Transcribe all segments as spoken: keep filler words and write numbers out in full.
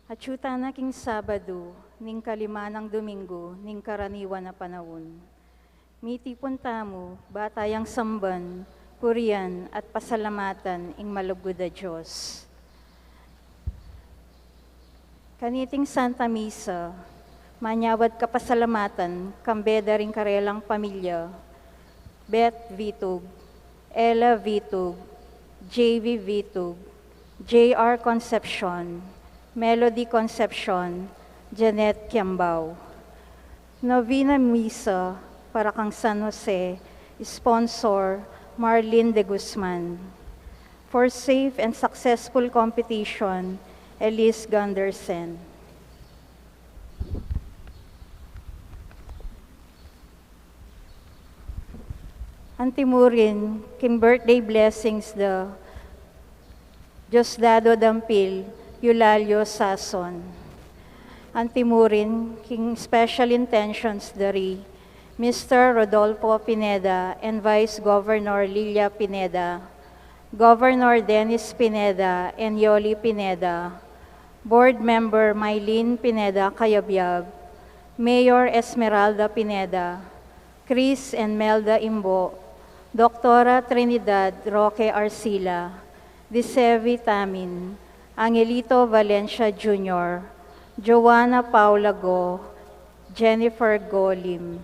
Atyu tana king Sabadu ning kalima nang Domingo ning karaniwan a panaun. Mitipun tamu, ba tayang samban, purian, at pasalamatan ing malugud a Dios. Kaniting Santa Misa, manyawad kapasalamatan kambe da ring karelang pamilya, Beth Vitug, Ella Vitug, J V Vitug, J R Concepcion, Melody Concepcion, Janet Kiambao. Novena Misa para kang San Jose, sponsor Marlene de Guzman. For safe and successful competition, Elise Gundersen. Antimurin, king birthday blessings da Diosdado Dampil, Eulalio Sason. Antimurin, king special intentions da ri Mister Rodolfo Pineda and Vice Governor Lilia Pineda, Governor Dennis Pineda and Yoli Pineda, Board Member Mylene Pineda Cayabyab, Mayor Esmeralda Pineda, Chris and Melda Imbo, Doktora Trinidad Roque Arcila, Disevi Tamin, Angelito Valencia Junior, Joanna Paula Go, Jennifer Golim.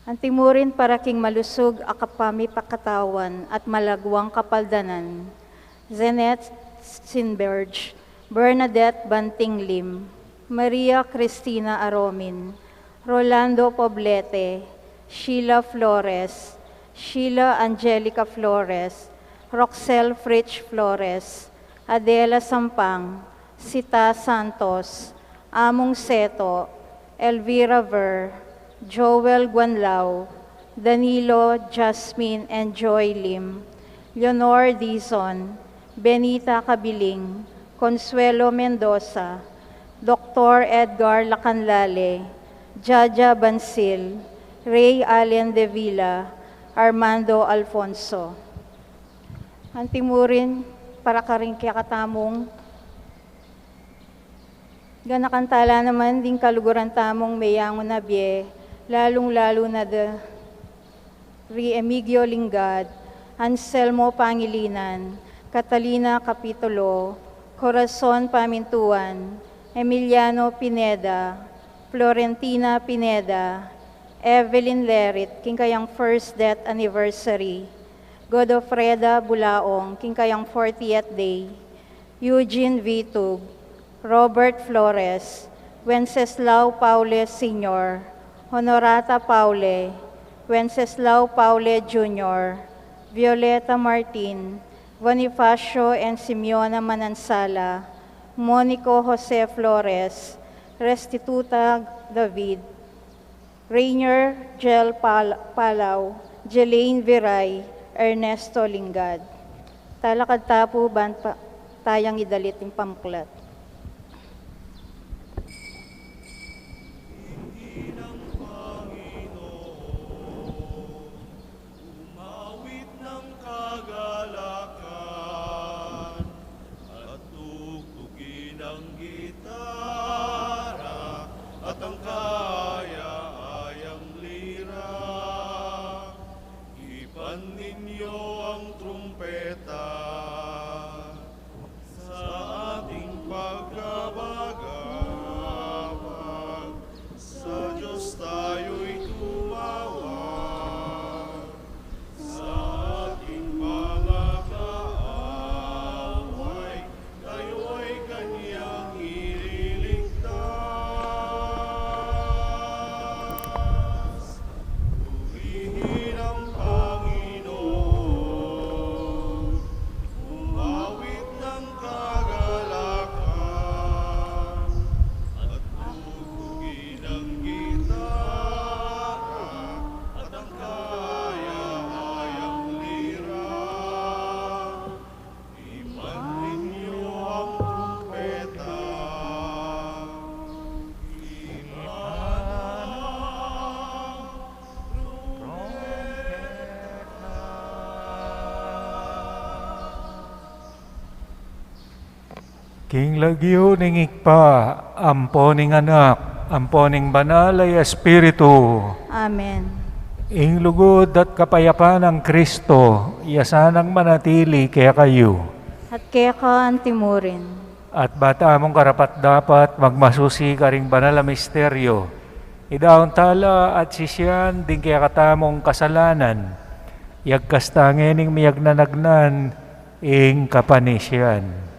Antimurin para king malusug a kapamipakatawan at malagwang kapaldanan, Zenet Sinberge, Bernadette Banting Lim, Maria Cristina Aromin, Rolando Poblete, Sheila Flores, Sheila Angelica Flores, Roxel Fritz Flores, Adela Sampang, Sita Santos, Among Seto, Elvira Ver, Joel Guanlao, Danilo, Jasmine and Joy Lim, Leonor Dizon, Benita Cabiling, Consuelo Mendoza, Doktor Edgar Lacanlale, Jaja Bansil, Ray Allen Devilla, Armando Alfonso. Antimurin para karing kekatamung ganakan tala naman ding kaluguran tamung meyangu na bie, lalung-lalu na da ri Emigio Lingad, Anselmo Pangilinan, Catalina Capitulo, Corazon Pamintuan, Emiliano Pineda, Florentina Pineda, Evelyn Lerit, king kayang first death anniversary, Godofreda Bulaong, king kayang fortieth day, Eugene Vitug, Robert Flores, Wenceslao Paule Senior, Honorata Paule, Wenceslao Paule Junior, Violeta Martin, Bonifacio and Simeona Manansala, Monico Jose Flores, Restituta David, Rainier Jel Pal-, Palau, Jelaine Viray, Ernesto Lingad. Talakad ta pu ban pa-, tayang idalit ing pamuklat. Umawit ng kagalakan at tugtugin ang gitara at ang kaya-ayang lira. Hipan ninyo ang trumpeta sa ating pagkabagabag. Sa Diyos tayo'y tumawag. Sa ating mga kaaway, tayo'y kanyang ililang. King lagyu ning Ibpa, ampo ning Anak, ampo ning Banal a Espiritu. Amen. Ing lugud at kapayapan nang Kristo, iya sanang manatili kekayu. At keka antimurin. At ba tamung karapat-dapat magmasusi karing banal a misteryo, idaun tala at sisian ding kekatamung kasalanan, yagkas ta ngening miyagnanagnan ing kapanisian.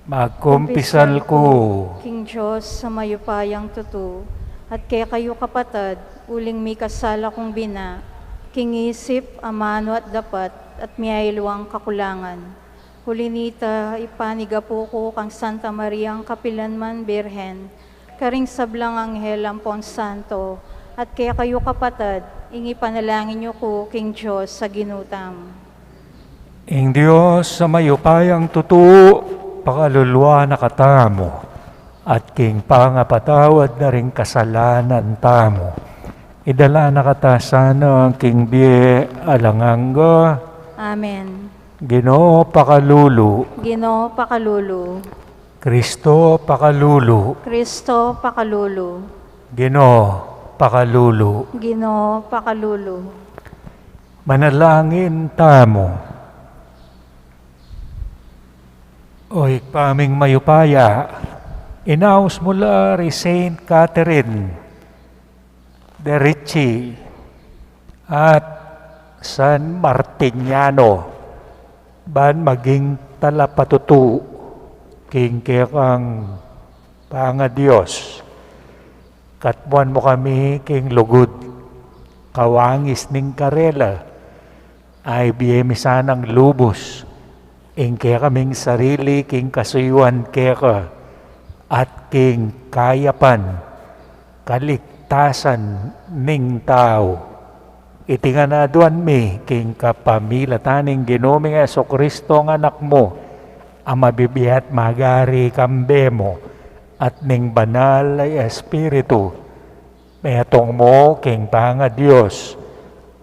Magkumpisal ku king Dios a mayupayang tutu, at kekayu kapatad, uling mikasala kung bina, king isip, amanu at dapat, at miyaliwang kakulangan. Uli nita, ipanigapu ku kang Santa Mariang kapilanman Birhen, karing sablang anghel ampon santo, at kekayu kapatad, ing ipanalangin yu ku king Dios a Ginu tamu. Ing Dios a mayupayang tutu, pakaluluan na katamu, at king pangapatawad na ring kasalanan tamu, idala na kata sana king bie alang angga. Amen. Ginu, pakalulu. Ginu, pakalulu. Kristo, pakalulu. Kristo, pakalulu. Ginu, pakalulu. Ginu, pakalulu. Manalangin tamu. O Ibpa ming mayupaya, inaus mu la ri Saint Catherine de Ricci at San Martiniano ban maging talapatutu king kekang pangadios. Katmuan mu kami king lugud, kawangis ning karela, a ibie mi sanang lubus ing kekaming sarili king kasuyuan keka at king kayapan, kaligtasan ning tau. Iti ngan aduan mi king kapamilatan ning Ginu ming Jesucristo a Anak mu, a mabibie at magari kambe mu at ning Banal a Espiritu, metung mu king pangadios,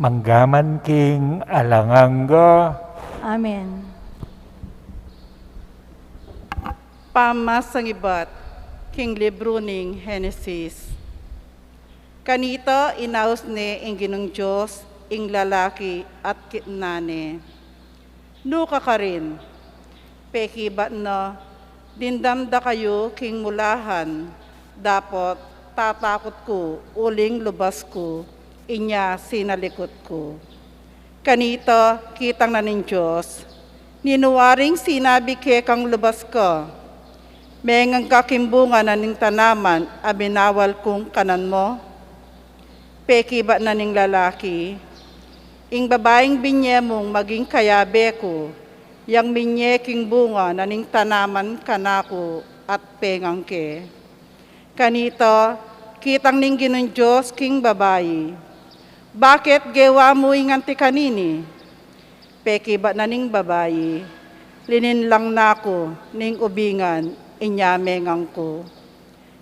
manggaman king alang angga. Amen. Pamamasang ibat king libru ning Genesis. Kanita inaus ne ing Ginung Dios ing lalaki at kitnan ne. Nu ka karin? Pekibat na, dimdam da kayu king mulahan, dapot tatakut ku uling lubas ku, inya sinalikut ku. Kanita kitang na ning Dios, ninu waring sinabi kekang lubas ka? Mengan ka king bunga na ning tanaman a binawal kung kanan mu? Pekibat na ning lalaki, ing babaing binie mung maging kayabe ku, yang minie king bunga na ning tanaman kanaku at pengan ke. Kanita kitang ning Ginung Dios king babai, bakit gewa mu ing anti kanini? Pekibat na ning babai, lininlang na ku ning ubingan, inya mengan ku.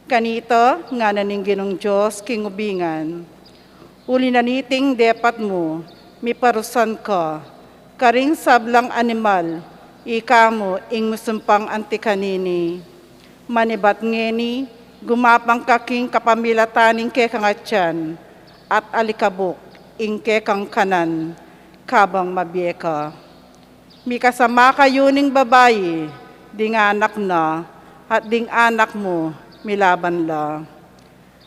Kanita ngana ning Ginung Dios king ubingan, uli na niting depat mu, miparusan ka karing sablang animal, ika mu ing musumpang anti kanini. Manibat ngeni, gumapang ka king kapamilatan ning kekang atian, at alikabuk ing kekang kanan, kabang mabie ka. Mikasama kayu ning babai, ding anak na, at ding anak mu, milaban la.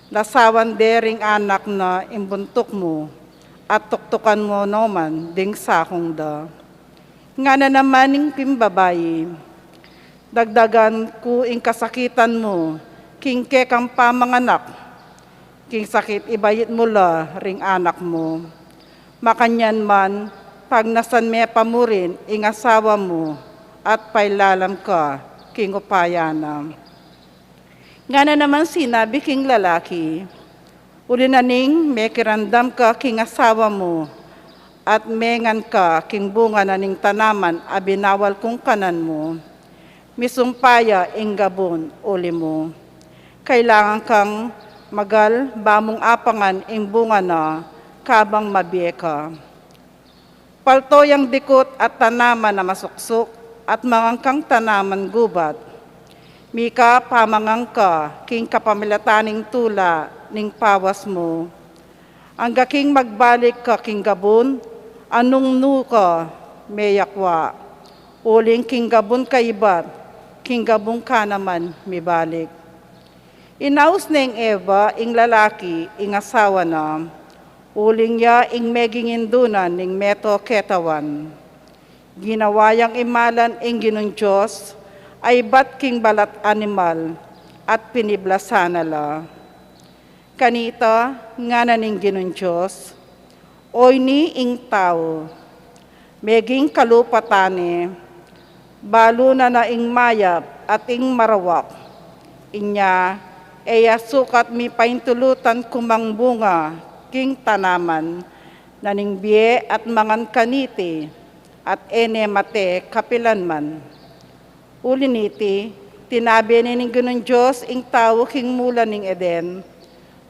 Lasawan de ring anak na ing buntuk mu, at tuktukan mu naman ding sakung da. Ngana naman ning pin babai, dagdagan ku ing kasakitan mu king kekang pamanganak, king sakit ibait mu la ring anak mu. Makanyan man, pagnasan me pa mu rin ing asawa mu, at pailalam ka king upaya na. Ngana naman sinabi king lalaki, uli na ning mekiramdam ka king asawa mu, at mengan ka king bunga na ning tanaman a binawal kung kanan mu, misumpa ya ing gabun uli mu. Kailangan kang magal ba mung apangan ing bunga na kabang mabie ka. Palto yang dikut at tanaman a masuksuk, at mangan kang tanaman gubat. Mika pamangan ka king kapamilatan ning tula ning pawas mu. Angga king magbalik ka king gabun, anung nu ka meyakwa. Uling king gabun ka ibat, king gabun ka naman mibalik. Inaus neng Eva ing lalaki ing asawa na, uling ya ing meging indu na ning meto ketawan. Ginawa yang imalan ing Ginung Dios a ibat king balat animal at piniblasan na la. Kanita, ngana ning Ginung Dios, oyni ing tau, meging kalupa tane, balu na na ing mayap at ing marawak. Inya, e ya sukat mipaintulutan ku mang bunga king tanaman na ning bie at mangan kaniti, at e ne mate kapilan man. Uli niti, tinabe ne ning Ginung Dios ing tau king mula ning Eden,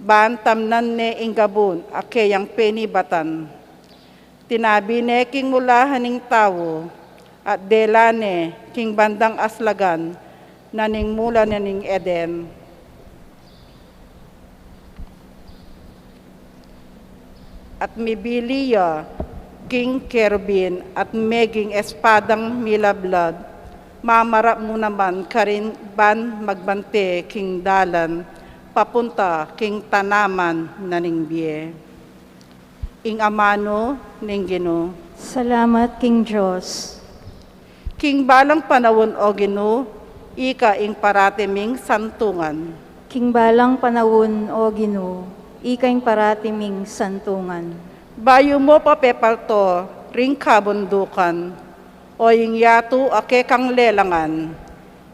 ban tamnan ne ing gabun a keyang penibatan. Tinabi ne king mulahan ning tau, at dela ne king bandang aslagan na ning mula na ning Eden. At mibili ya king kerubin at meging espadang milablad, mamarap mu naman karin ban magbante king dalan papunta king tanaman na ning bie. Ing amanu ning Ginu. Salamat king Dios. King balang panaun, O Ginu, ika ing parati ming santungan. King balang panaun, O Ginu, ika ing parati ming santungan. Bayu mu papepalto ring kabundukan, o ing yatu a kekang lelangan.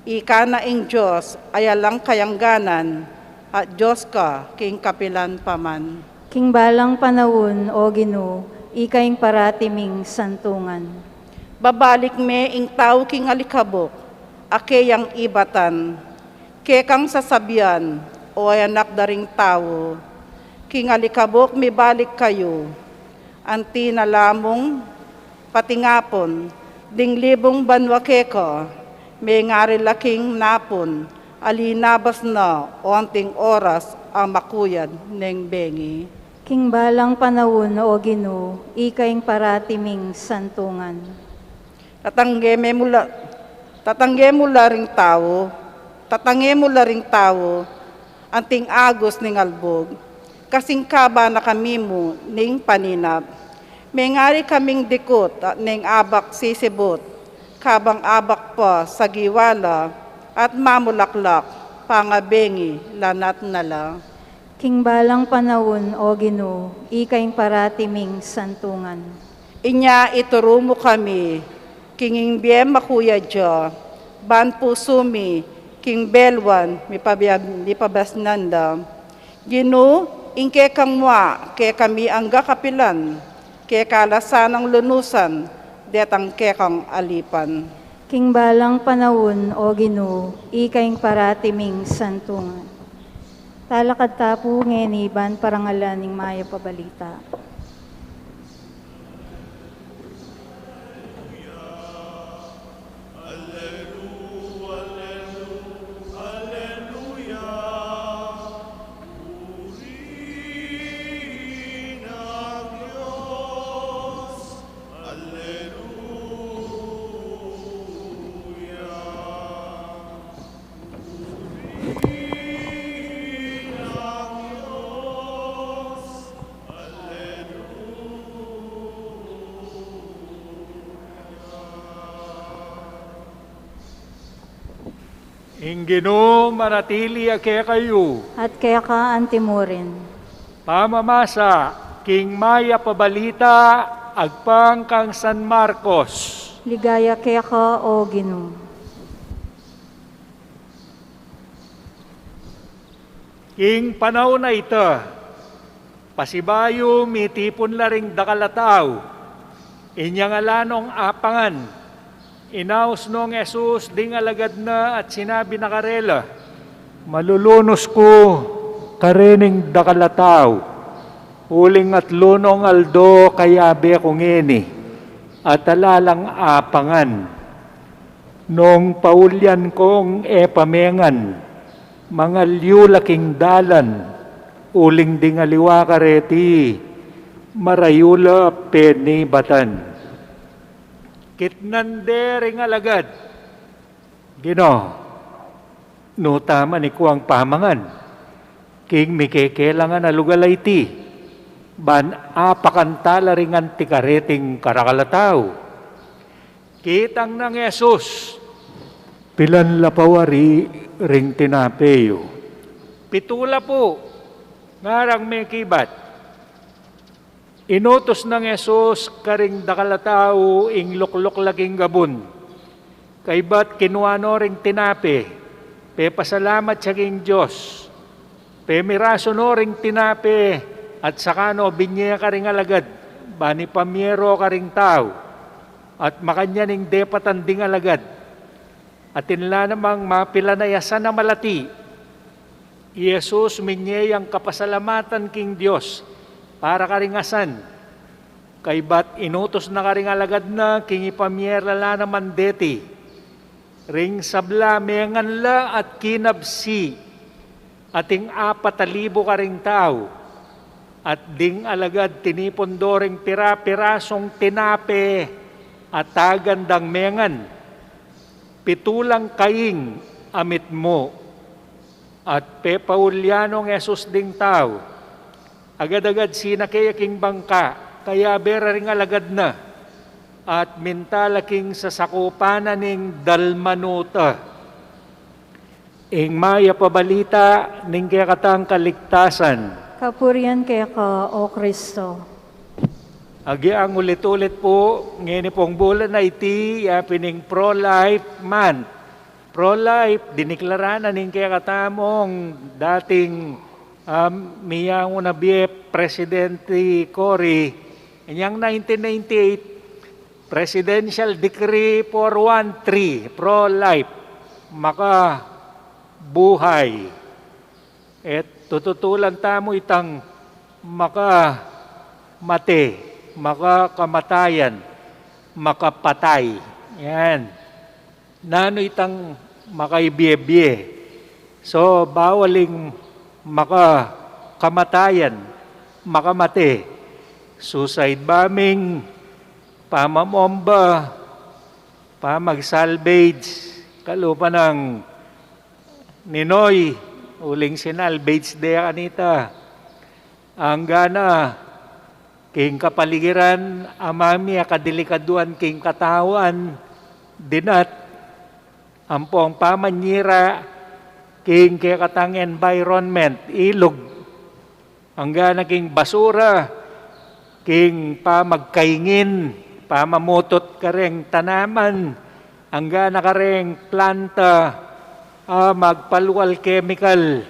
Ika na ing Dios a alang kayangganan, at Dios ka king kapilan pa man. King balang panaun, O Ginu, ika ing parati ming santungan. Babalik me ing tau king alikabuk a keyang ibatan. Kekang sasabian, o anak da ring tau, king alikabuk mibalik kayu. Anti na la mung patingapun ding libung banua keka, mengari la king napun a linabas na o anting oras a makuyad neng bengi. King balang panaun, O Ginu, ika ing parati ming santungan. Tatangge me mu la, tatangge mu la ring tau, tatangge mu la ring tau, anting agus ning albug, kasing kaba na kami mu ning paninap. Mengari kaming dikut at neng abak sisibut, kabang abak pa sagiwa la, at mamulaklak, pangabengi lanat na la. King balang panaun, O Ginu, ika ing parati ming santungan. Inya ituru mu kami king ing bie makuyad ya, ban pusu mi king beluan mipabia-, mipabasnan da. Ginu, ing kekang mua kekami angga kapilan, keka la sanang lunusan detang kekang alipan. King balang panaun, O Ginu, ika ing parati ming santungan. Talakad ta pu ngeni ban parangalan ing mayap a balita. Ing Ginu manatili ya kekayu. At keka antimurin. Pamamasa king mayap a balita agpang kang San Marcos. Ligaya keka, O Ginu. King panaun a ita, pasibayu mitipun la ring dakal a tau, inya ngala nong apangan. Inaus nong Jesus ding alagad na at sinabi na karela, malulunus ku karening dakal a tau, uling atlu nong aldo kayabe ku ngeni, at ala lang apangan. Nung paulyan kong e pamengan, mangalyu la king dalan, uling ding aliwa kareti, marayu la penibatan. Kitnan de ring alagad, Ginu, nu ta man ikuang pamangan, king mikekelangan a lugal a iti, ban apakan ta la ring anti kareting karakal a tau. Kitang nang Jesus, pilan la pa wari ring tinape yu? Pitu la pu, ngarang mekibat. Inutus nang Jesus karing dakal a tau ing lukluk la king gabun. Kaybat kinua no ring tinape, pepasalamat ya king Dios, pemirasu no ring tinape, at saka no binye karing alagad, ban ipamye ro karing tau, at makanyan ing depatan ding alagad. Atin la namang mapilan a asan a malati. I Jesus minye yang kapasalamatan king Dios para karing asan. Kaybat inutus na karing alagad na king ipamye ra la naman deti. Ring sabla mengan la at kinabsi, ating apat a libu karing tau. At ding alagad tinipun do ring pira-pirasung tinape a tagan dang mengan. Pitu lang kaing a mitmu. At pepaulyan nong Jesus ding tau, agad-agad sinake ya king bangka, kayabe ra ring alagad na, at minta la king sasakupan na ning Dalmanuta. Ing mayap a balita ning kekatang kaligtasan. Kapurian keka, O Kristo. Agyang ulit-ulit pu, ngeni pung bulan a iti, yapin ing Pro-Life Month. Pro-life, diniklara na ning kekatamung dating, um, miyauna bie Presidente Cory, inyang nineteen ninety-eight, Presidential Decree four one three, pro-life, makabuhay. E tututulan tamu itang makamate, makakamatayan, makapatay. Yan. Nanu itang makaibie-bie? So, bawal ing makakamatayan, makamate. Suicide bombing, pamamomba, pamag-salvage, kalupa nang Ninoy, uling sinalvage de kanita. Anggana king kapaligiran a mamie a kadelikaduan king katawan, dinat, ampong pamanyira king kekatang environment, ilug. Anggana king basura, king pamagkaingin, pamamutut kareng tanaman, anggana kareng planta, a magpalual kemikal,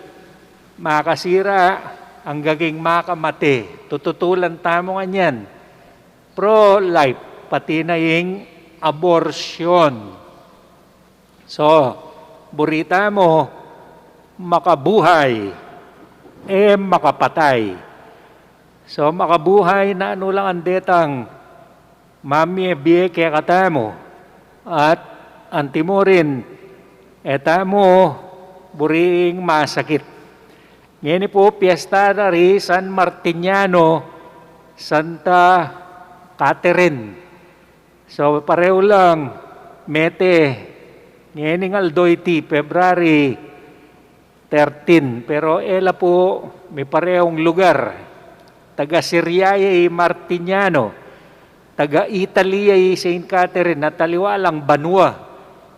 makasira, angga king makamate. Tututulan tamu ngan yan. Pro-life, pati na ing abortion. So, buri tamu, makabuhay, e makapatay. So, makabuhay, nanu lang ang detang mamie bie kekatamu, at antimurin, e tamu buriing masakit. Ngeni pu, piesta da ri San Martiniano, Santa Catherine. So, pareho lang, mete, ngening aldo iti, February thirteen, pero e la pu miparehong lugar. Taga Siria ya i Martiniano, taga Italy ya i Saint Catherine, at aliwa lang banua.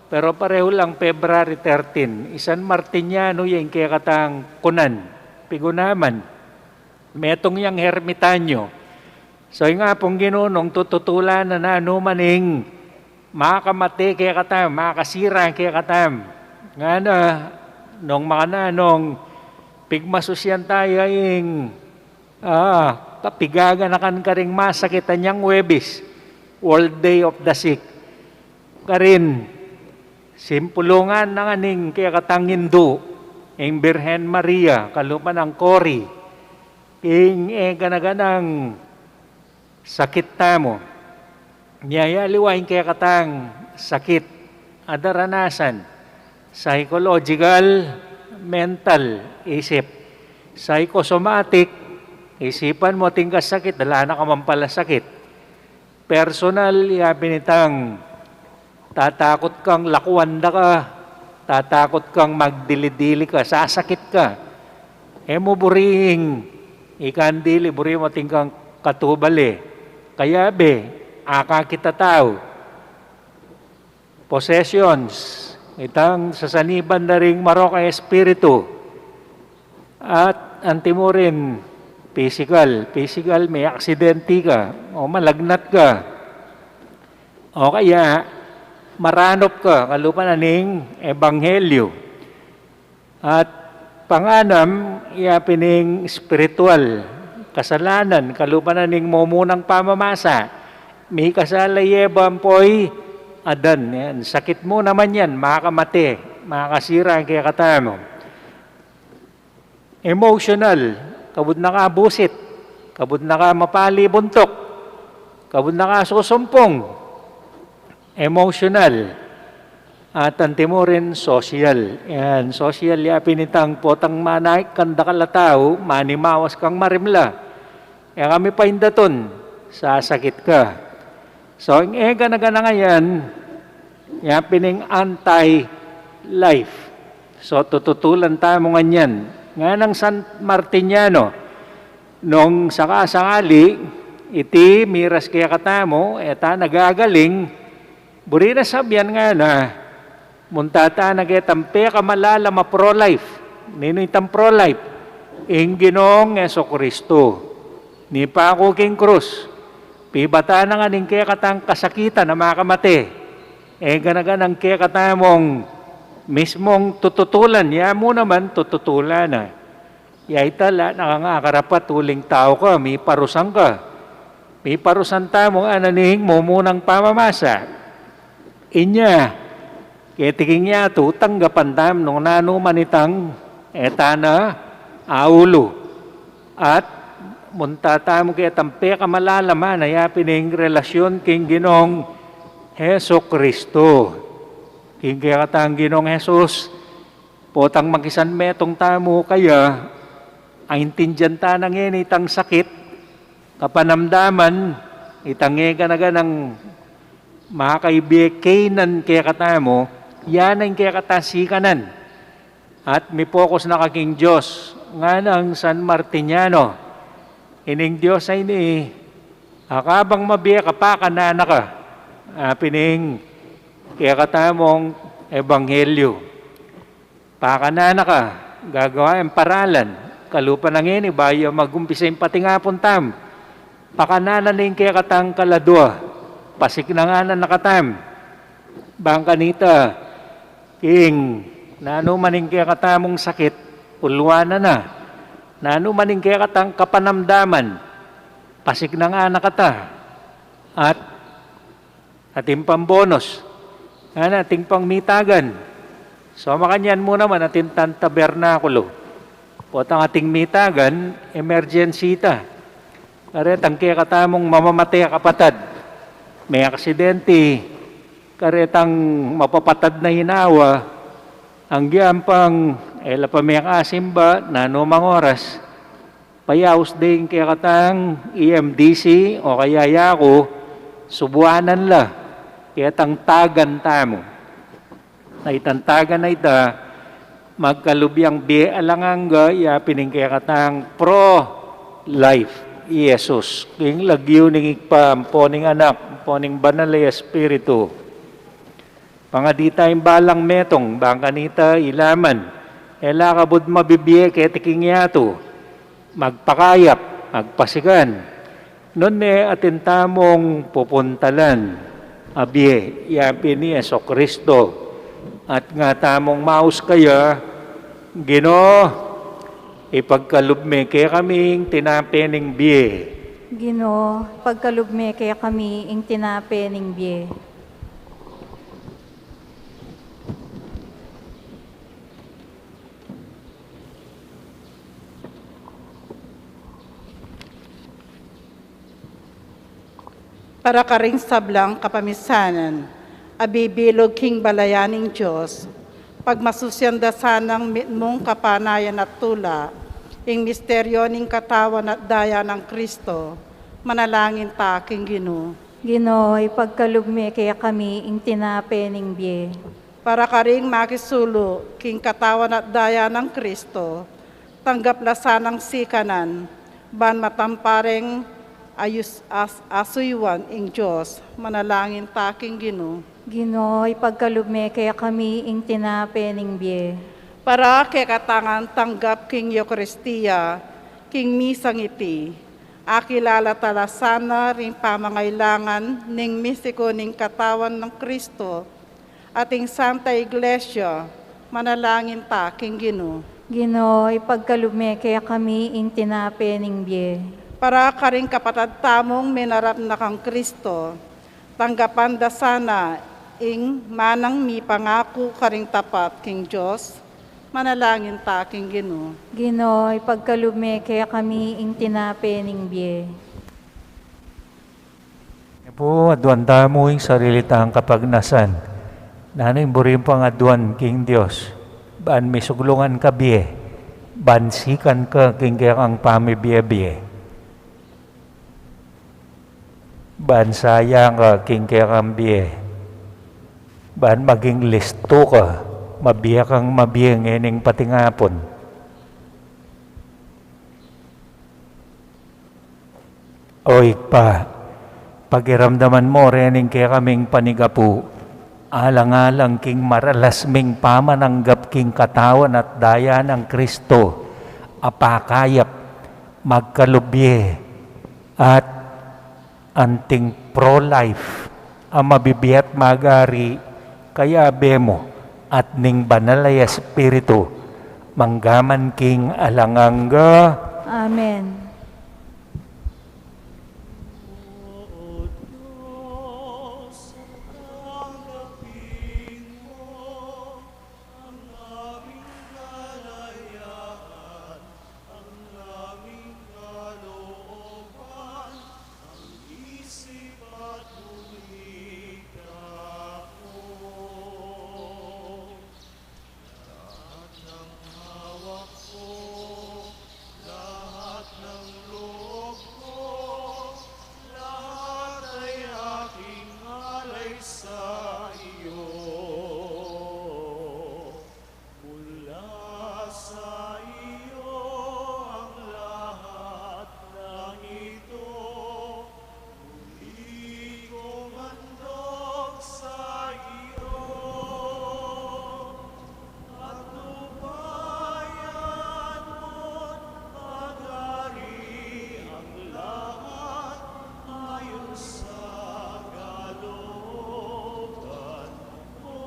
Pero pareho lang February thirteen. I San Martiniano ya ing kekatang kunan, pigunaman. Metung yang hermitanyo. So, ing Apung Ginu nung tututulan na nanu man ing makamate kekatam, makasira kekatam. Ngana, nung makananu nung pigmasusyan taya ing, ah, kapigaganakan karing masakit, anyang Huwebes, World Day of the Sick. Karin, simpulungan na ngan ing kekatang Indu, ing Birhen Maria, kalupa nang Cory, ing e gana-ganang sakit tamu. Nia ya aliwa ing kekatang sakit, a daranasan. Psychological, mental, isip. Psychosomatic, isipan mu atin kang sakit, ala na ka man pala sakit. Personal, ya pin itang tatakut kang lakuan da ka, tatakut kang magdili-dili ka, sasakit ka. E mu buring ikang dili, buri mu atin kang katubali. Kayabe, akakit a tau. Possessions, itang sasaniban da ring marok a espiritu. At antimurin, physical, physical, meaksidente ka, o malagnat ka, o kaya maranup ka kalupa na ning ebanghelyo. At panganam, ya pin ing spiritual, kasalanan, kalupa na ning mumunang pamamasa. Mikasala i Eva ampo i Adan, yan. Sakit mu naman yan, makamate, makasira ing kekatamu. Emotional, kabud na ka busit, kabud na ka mapali buntuk, kabud na ka susumpung. Emotional. At antimurin, social. Yan, social, ya pin itang potang manaik kang dakal a tau, manimawas kang marimla. E ka mipaindatun, sasakit ka. So, ing e gana-gana ngan, ya pin ing anti-life. So, tututulan tamu ngan yan. Nganang San Martiniano, nung sakasakali, iti miras kekatamu, e ta nagagaling, buri na sabian ngana, munta ta na ketang pekamalalam a pro-life. Ninu itang pro-life? Ing Ginung Jesucristo. Nipaku king krus. Pibatan na ngan ing kekatang kasakitan a makamate. E gana-ganang kekatamung mismung tututulan, ya mu naman tututulan na. Ya ita la na kang akarapat uling tau ka, miparusan ka. Miparusan tamu, ngana ning mumunang pamamasa. Inya, keti king yatu, tanggapan tamu nung nanu man itang e ta na aulu. At munta tamu ketang pekamalalam a, ya pin ing relasyon king Ginung Jesucristo. King kekatang Ginung Jesus, potang makisanmetung tamu kaya, aintindian ta na ngeni itang sakit, kapanamdaman, itang e gana-ganang makaibie kekatamu, ya na ing kekatang sikanan. At mipokus na ka king Dios, nganang San Martiniano. Ining Dios a ini, akabang mabie ka, pakanan na ka. A pin ing kekatamung ebanghelyo. Pakanan na ka, gagawa yang paralan. Kalupa na ngeni, bayu magumpisa ing patingapun tamu. Pakanan na ning kekatang kaladua, pasiknangan na katamu. Bang kanita, king nanu man ing kekatamung sakit, uluan na na. Nanu man ing kekatang kapanamdaman, pasiknangan na kata. At atin pang bonus, ngana atin pang mitagan. So makanyan mu naman atin tang tabernakulo. Potang atin mitagan, emergency ta. Karetang kekatamung mamamate a kapatad, meaksidente, karetang mapapatad na inawa, anggian pang e la pa mekasimba, nanu mang oras, payaus deng kekatang E M D C o kaya yaku, subuanan la ketang tagan tamu. Na itang tagan a ita, magkalub yang bie alang angga, ya pin ing kekatang pro-life i Jesus. King lagyu ning Ibpa, ampo ning Anak, ampo ning Banal a Espiritu. Pangadi tayang balang metung, bang kanita ilaman, e la kabud mabibie keti king yatu, magpakayap, magpasikan. Nune atin tamung pupuntalan a bie, ya pin i Jesucristo. At nga tamung maus kaya, Ginu, ipagkalub me kekami ing tinape ning bie. Ginu, pagkalub me kekami ing tinape ning bie. Para karing sablang kapamisanan. a bibilug king balayan ning Dios, pagmasusyan da sanang mitmung kapanayan at tula ing misteryo ning katawan at daya nang Kristo, manalangin ta king Ginu. Ginu, ipagkalub me kekami ing tinape ning bie. Para karing makisulu king katawan at daya nang Kristo, tanggap la sanang sikanan, ban matampareng ayus-, as-, asuyuan ing Dios, manalangin ta king Ginu. Ginu, ipagkalub me kekami ing tinape ning bie. Para kekatang tanggap king Eukaristia, king misang iti, akilala ta la sana ring pamangailangan ning mistiku ning katawan nang Kristo, at ing Santa Iglesia, manalangin ta king Ginu. Ginu, ipagkalub me kekami ing tinape ning bie. Para karing kapatad tamung minarap na kang Kristo, tanggapan da sana ing manang mipangaku karing tapat king Dios, manalangin ta king Ginu. Ginu, ipagkalub me kekami ing tinape ning bie. Pu, aduan tamu ing sarili tang kapagnasan. Nanu ing buri mung pangaduan king Dios, ban misuglungan ka bie, ban sikan ka king kekang pamibie-bie, ban sayan ka king kekang bie, ban maging listu ka, mabie kang mabie ngening patingapun. O Ibpa, pakiramdaman mu rening kekaming panigapu, alang-alang king maralas ming pamananggap king katawan at daya nang Kristo, a pakayap, magkalub bie, at anting pro-life, a mabibie at magari, kayabe mu, at ning Banal a Espiritu, manggaman king alang angga. Amen. Lahat ng hawak ko, lahat ng loob ko, lahat ay aking alay sa iyo. Mula sa iyo ang lahat ng ito. Muli kong handog sa iyo, patnubayan mo't pagharian lahat ayon sa kalooban mo.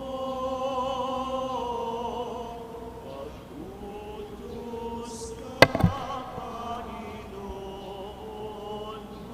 Pagtutus ka, Panginoon ko,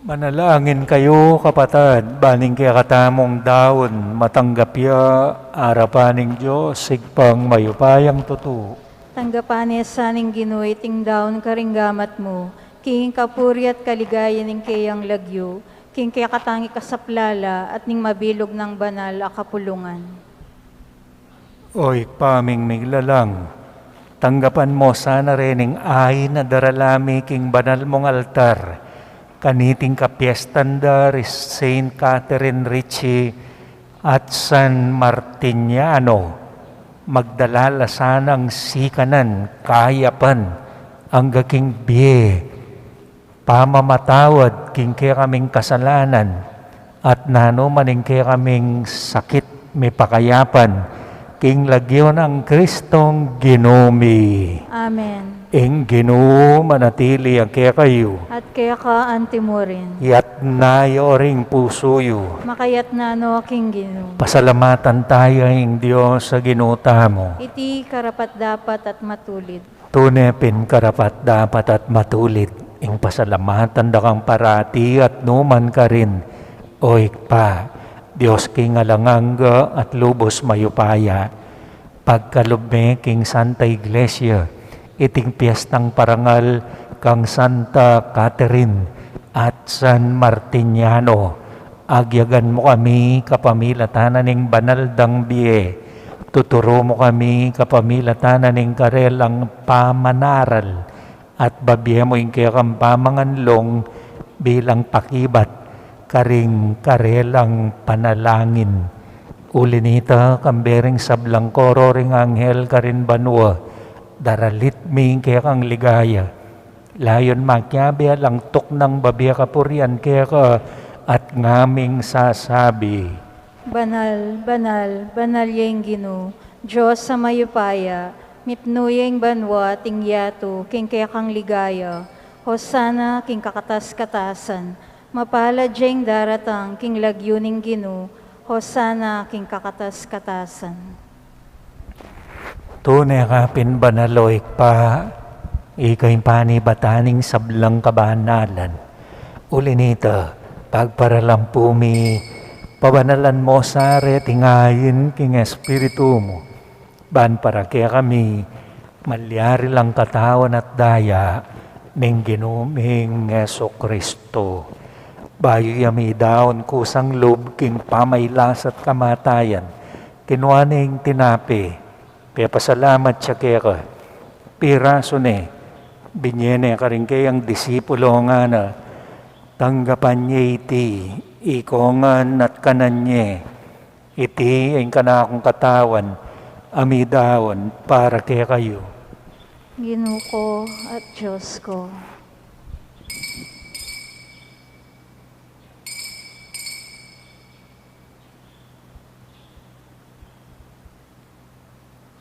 Manalangin kayu, kapatad, ban ing kekatamung daun matanggap ya arapan ning Dios, Ibpang mayupayang tutu. Tanggapan ne sa ning Ginu iting daun karing gamat mu, king kapurian at kaligayan ning keyang lagyu, king kekatang ikasaplala at ning mabilug nang banal a kapulungan. O Ibpa ming miglalang, tanggapan mu sana rening ain a darala mi king banal mung altar, kaniting kapiestan da ri Saint Catherine Ritchie at San Martiniano, magdala la sanang sikanan, kayapan, angga king bie, pamamatawad king kekaming kasalanan, at nanu man ing kekaming sakit mipakayapan, king lagyu nang Kristong Ginu mi. Amen. Ing Ginu manatili ya kekayu. At keka anti mu rin. Iyatas yu ring pusu yu. Makayatas no king Ginu. Pasalamatan taya ing Dios a Ginu tamu. Iti karapat-dapat at matulid. Tune pin karapat-dapat at matulid ing pasalamatan da kang parati at numan karin, O Ibpa, Dios king alang angga at lubos mayupaya. Pagkalub me king Santa Iglesia iting piestang parangal kang Santa Catherine at San Martiniano. Agyagan mu kami kapamilatan na ning banal dang bie. Tuturu mu kami kapamilatan na ning karelang pamanaral at babie mu ing kekang pamanganlung bilang pakibat karing karelang panalangin. Uli nita, kambe ring sablang koro ring anghel karin banua, daralit mi ing kekang ligaya. Layun makiabe alang tuknang babie kapurian keka at ngaming sasabi, Banal, banal, banal ya ing Ginu, Dios a mayupaya, mipnu ya ing banua at ing yatu king kekang ligaya. Hosana king kakatas-katasan. Mapalad ya ing daratang king lagyu ning Ginu. Hosana king kakatas-katasan. Tune ka pin banal, O Ibpa, ika ing panibatan ning sablang kabanalan. Uli nita, pagparalampu mi, pabanalan mu sa reting ain king Espiritu mu, ban para kekami malyari lang katawan at daya ning Ginu ming Jesucristo. Bayu ya midaun kusang lub king pamailas at kamatayan, kinua ne ing tinape, pepasalamat ya keka, pirasu ne, binie ne karing keyang disipulo, ngana, Tanggapan ye iti ikongan at kanan ye, iti ing kanakung katawan a midaun para kekayu. Ginu ku at Dios ku.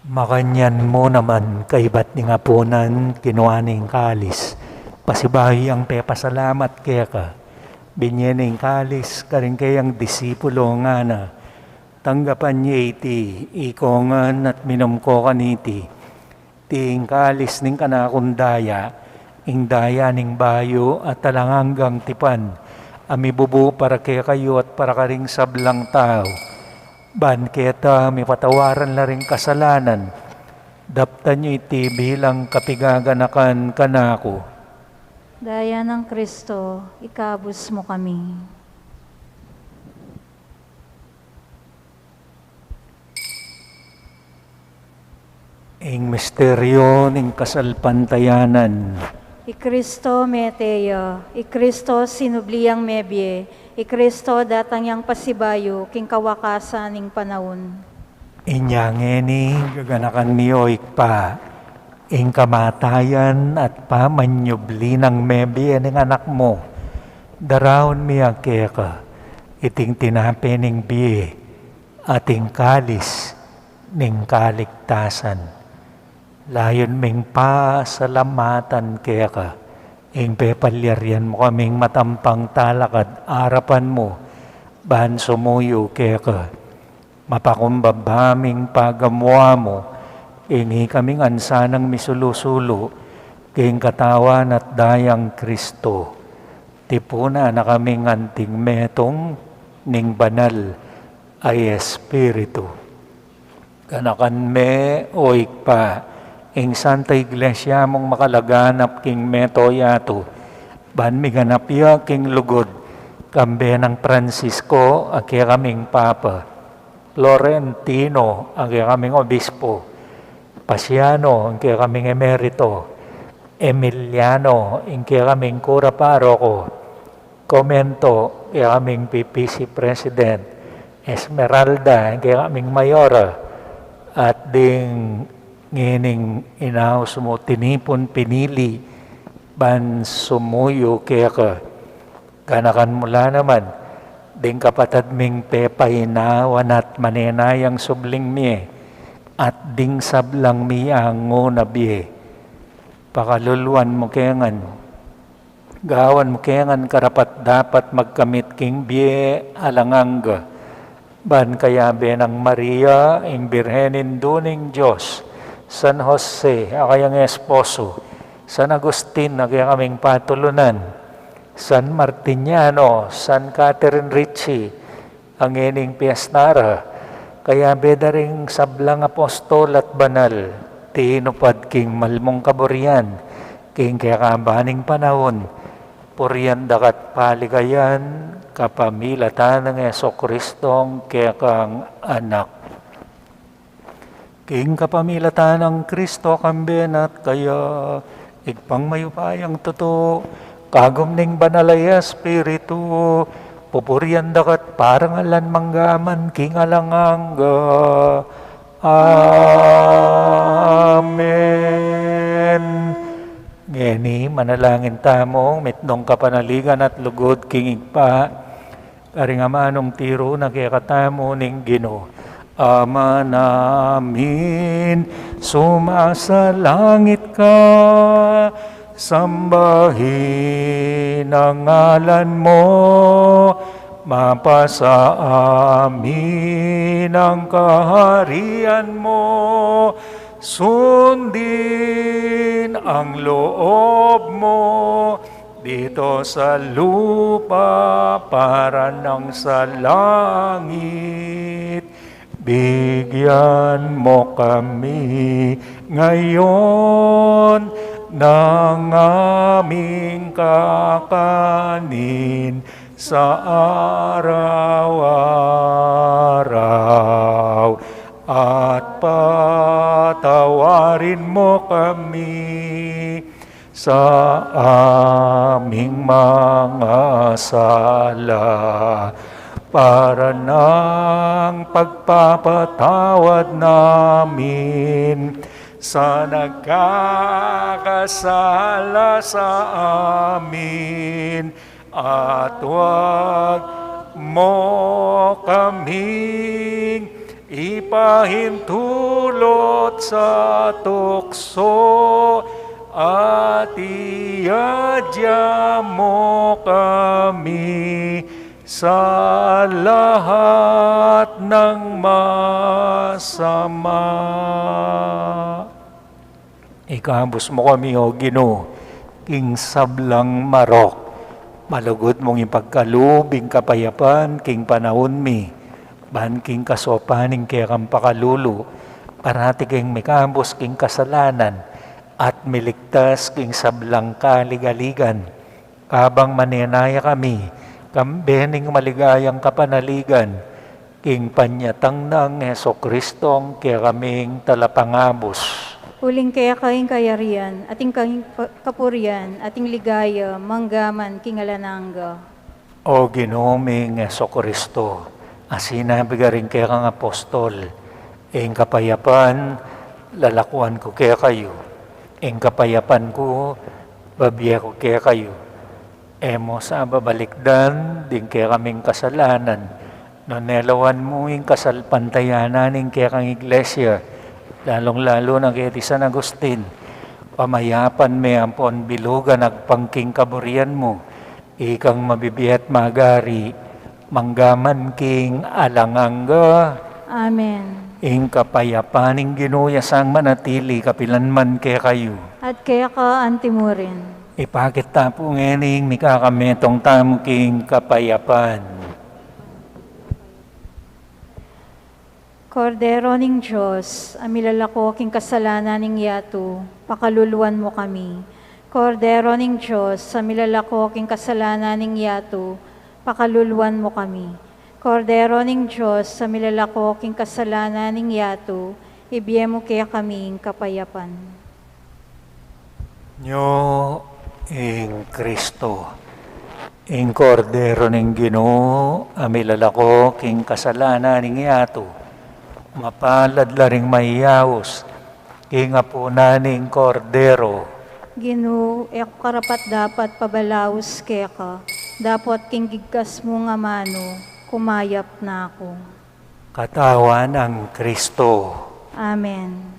Makanyan mu naman kaibat ning apunan, kinua ne ing kalis, pasibayu yang pepasalamat keka, binie ne ing kalis karing keyang disipulo, ngana, Tanggapan ye iti ikongan at minum ko kaniti, iti ing kalis ning kanakung daya, ing daya ning bayu at alang anggang tipan, a mibubu para kekayu at para karing sablang tau, ban keta mipatawaran la ring kasalanan. Daptan yu iti bilang kapigaganakan kanaku. Daya nang Kristo, ikabus mu kami. Ing misteryo ning kasalpantayanan. I Kristo mete ya, i Kristo sinubli yang mebie, i Kristo datang yang pasibayu king kawakasan ning panaun. Inya ngeni gaganakan mi, O Ibpa, ing kamatayan at pamanyubli nang mebie ning Anak mu. Daraun mi ya keka iting tinape ning bie at ing kalis ning kaligtasan. Layun ming pasalamatan keka ing pepalyarian mu kaming matampang talakad arapan mu ban sumuyu keka. Mapakumbaba ming pagamuan mu ing ikaming ansanang misulu-sulu king katawan at dayang Kristo. Tipunan na kaming anting metung ning banal a Espiritu. Ganakan me, O Ibpa, ing Santa Iglesia mung makalaganap king mabilug a yatu, ban miganap ya king lugud, kambe nang Francisco a kekaming Papa, Florentino a kekaming Obispo, Pasiano a kekaming Emerito, Emiliano a kekaming Kura Paroko, Comento a kekaming P P C President, Esmeralda a kekaming Mayora, at ding ngening inaus mu tinipun, pinili ban sumuyu keka. Ganakan mu la naman ding kapatad ming pepainawan at manenayang subling mie, at ding sablang miangu na bie. Pakaluluan mu ke ngan, gawan mu ke ngan karapat-dapat magkamit king bie alang angga, ban kayabe nang Maria, ing Birhen Indu ning Dios, San Jose, a kayang esposo, San Agustin, a kekaming patulunan, San Martiniano, San Catherine Ritchie, a ngening piesta ra, kayabe da ring sablang apostol at banal, tinupad king malmung kaburian, king kekaban ning panaun, purian da ka at paligayan, kapamilatan nang Jesucristong kekang Anak. King kapamilatan nang Kristo, kambe na at kaya, Ibpang mayupayang tutu, kagum ning Banal a Espiritu, pupurian da ka at parangalan mangga man king alang angga. Amen. Ngeni, manalangin tamung mitmung kapanaligan at lugud king Ibpa, karing amanung tiru na kekatamu ning Ginu. Ama namin, sumasalangit ka, sambahin ang ngalan mo, mapasa amin ang kaharian mo, sundin ang loob mo dito sa lupa para nang sa langit. Bigyan mo kami ngayon ng aming kakanin sa araw-araw, at patawarin mo kami sa aming mga sala, para ng pagpapatawad namin sa nagkakasala sa amin, at huwag mo kaming ipahintulot sa tukso, at iadya mo kami sa lahat ng masama. Ikabus mo kami, O Ginu, king sablang marok. Malugud mung ipagkalub ing kapayapan king panaun mi, ban king kasopan ning kekang pakalulu, parati keng mikabus king kasalanan, at miligtas king sablang kaligaligan. Kabang manenaya kami, kambe ning maligayang kapanaligan, king panyatang nang Jesucristong kekaming Talapangabus. Uling keka ing kayarian, at ing ka-, kapurian, at ing ligaya, mangga man king alang angga. O Ginu ming Jesucristo, a sinabi karing kekang apostol, Ing kapayapan lalakuan ku kekayu, ing kapayapan ku babie ku kekayu. E mu sa babalikdan ding kekaming kasalanan, nune lawan mu ing kasalpantayanan ning kekang Iglesia, lalung-lalu na keti San Agustin, pamayapan me ampon bilugan agpang king kaburian mu, ikang mabibie at magari, mangga man king alang angga. Amen. Ing kapayapan ning Ginu ya sang manatili kapilan man kekayu. At keka antimurin. Ipakit ta pu ngening mikakametung tamu king kapayapan. Kordero ning Dios, a milalako king kasalanan ning yatu, pakaluluan mu kami. Kordero ning Dios, a milalako king kasalanan ning yatu, pakaluluan mu kami. Kordero ning Dios, a milalako king kasalanan ning yatu, ibie mu kekami ing kapayapan. Nyo ing Kristo, ing Kordero ning Ginu, a milalako king kasalanan ning yatu. Mapalad la ring mayaus king apunan ning Kordero. Ginu, e ku karapat-dapat pabalaus keka, dapot king gigkas mung amanu, kumayap na ku. Katawan nang Kristo. Amen.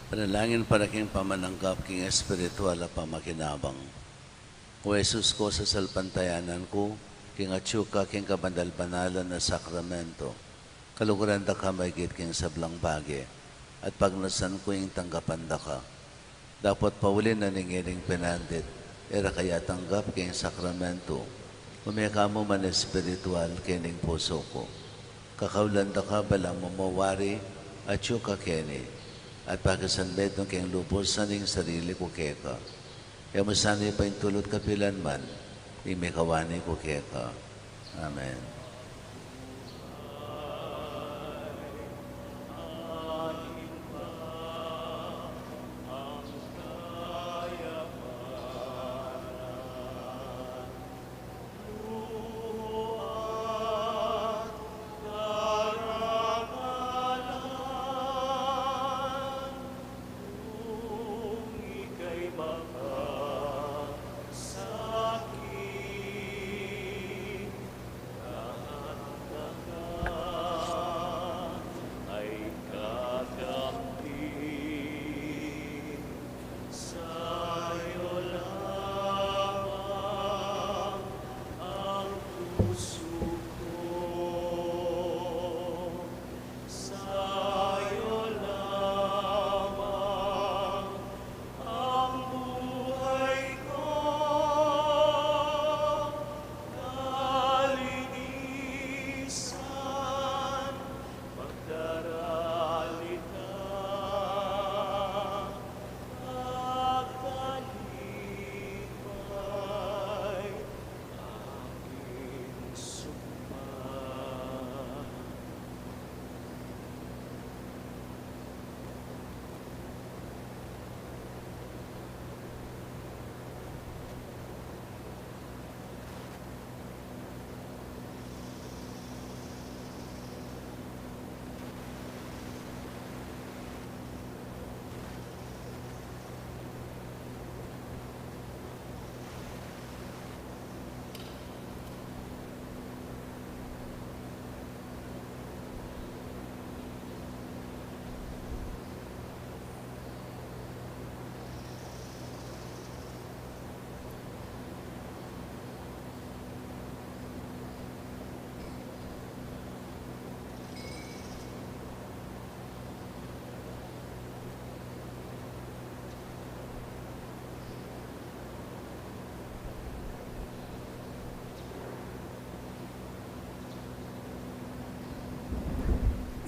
Panalangin para king pamananggap king espiritual a pamakinabang. O Jesus ku, sasalpantayanan ku king atyu ka king kabanal-banalan a sakramento. Kaluguran da ka maigit king sablang bage, at pagnasan ku ing tanggapan da ka. Dapot pauli na ning ining penandit, e ra ka ya tanggap king sakramento, ume ka mu man espiritual kening pusu ku. Kakaulan da ka balamu mo wari atyu ka keni, at pakisanmetung keng lubusan ing sarili ku keka. E mu sana ipaintulut kapilan man ing mikawani ku keka. Amen.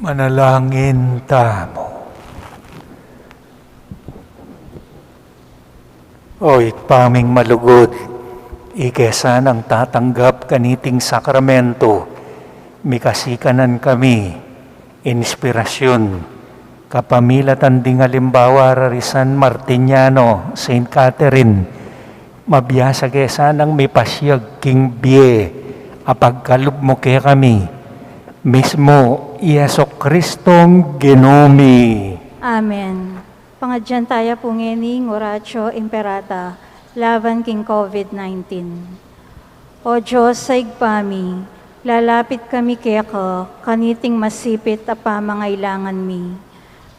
Manalangin tamu. O Ibpa ming malugud, ika sanang tatanggap kaniting sakramento, mikasikanan kami inspirasyun, kapamilatan ding alimbawa ra ri San Martiniano, Saint Catherine, mabiasa ke sanang mipasyag king bie a pagkalub mu kekami, mismu i Jesucristong Ginu mi. Amen. Pangadyan taya pu ngeni ing Oratio Imperata laban king COVID nineteen. O Dios a Ibpa mi, lalapit kami keka kaniting masipit a pamangailangan mi.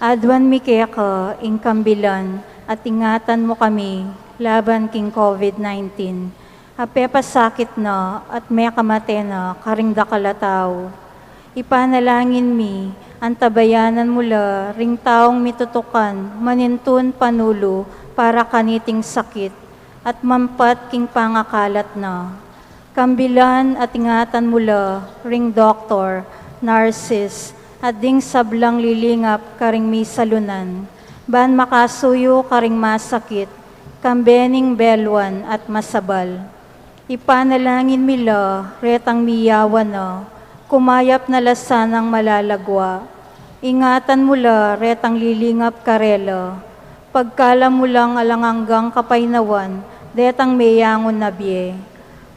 Aduan mi keka ing kambilan at ingatan mu kami laban king COVID nineteen a pepasakit na at mekamate na karing dakal a tau. Ipanalangin mi, antabayanan mu la ring taung mitutukan manintun panulu para kaniting sakit at mampat king pangakalat na. Kambilan at ingatan mu la ring doktor, nurses, at ding sablang lilingap karing misalunan, ban makasuyu karing masakit, kambe ning beluan at masabal. Ipanalangin mi la retang miyawan na, kumayap na la sanang malalagwa. Ingatan mu la retang lilingap karela. Pagkalam mu lang alang anggang kapaynawan detang meyangu na bie.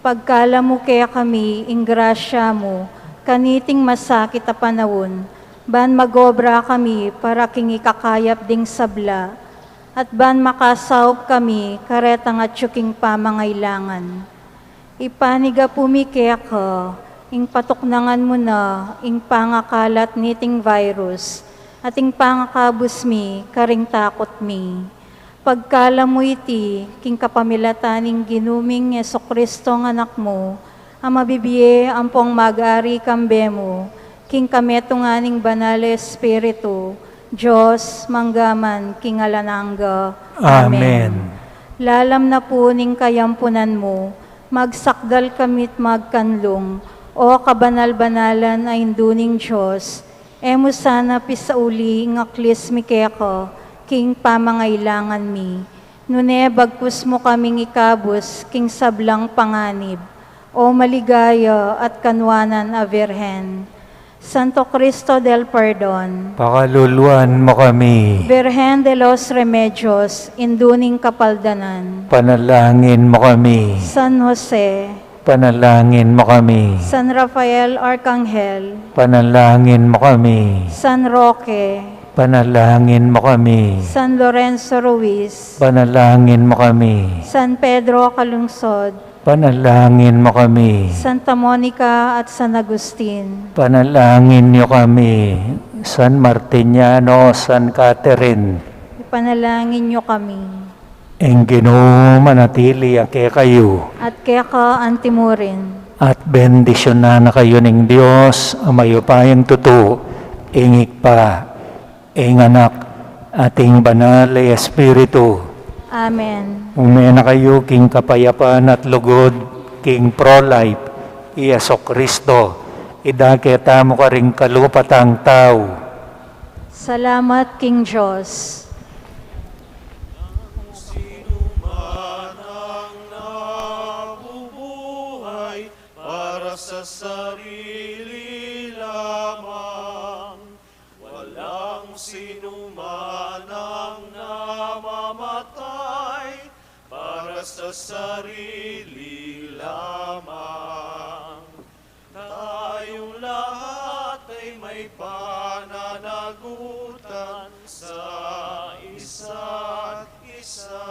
Pagkalam mu kekami ing grasya mu kaniting masakit a panaun, ban magobra kami para king ikakayap ding sabla, at ban makasaup kami karetang atyu king pamangailangan. Ipanyawad mi keka ing patuknangan mu na ing pangakalat niting virus, Ating pangakabus mi karing takut mi. Pagkalam mu iti king kapamilatan ning Ginu ming Jesucristo nga Anak mu, a mabibie ampong mag-ari kambe mu king kametungan ning Banal a Espiritu, Dios, mangga man king alang angga. Amen. Lalam na pu ning kayampunan mu, magsakdal kami't magkanlung, O kabanal-banalan a Indu ning Dios, e mu sana pisauli ing aklis mi keka king pamangailangan mi, nune bagkus mu kaming ikabus king sablang panganib, O maligaya at kanwanan a Birhen. Santo Cristo del Perdon, pakaluluan mu kami. Virgen de los Remedios, Indu ning Kapaldanan, panalangin mu kami. San Jose, panalangin mu kami. San Rafael Arcangel, panalangin mu kami. San Roque, panalangin mu kami. San Lorenzo Ruiz, panalangin mu kami. San Pedro Calungsod, panalangin mu kami. Santa Monica at San Agustin, panalangin yu kami. San Martiniano, San Catherine, ipanalangin yu kami. Ing Ginu manatili ya kekayu. At keka antimurin. At bendisyunan na kayu ning Dios, a mayupayang tutu, ing Ibpa, ing Anak, at ing Banal a Espiritu. Amen. Ume na kayu king kapayapan at lugud, king pro-life, i Jesucristo, idake tamu karing kalupatang tau. Salamat king Dios. Sino man ang nabubuhay para sa sarili lamang, walang sino man ang namamatay para sa sarili lamang. Tayong lahat ay may pananagutan sa isa't isa.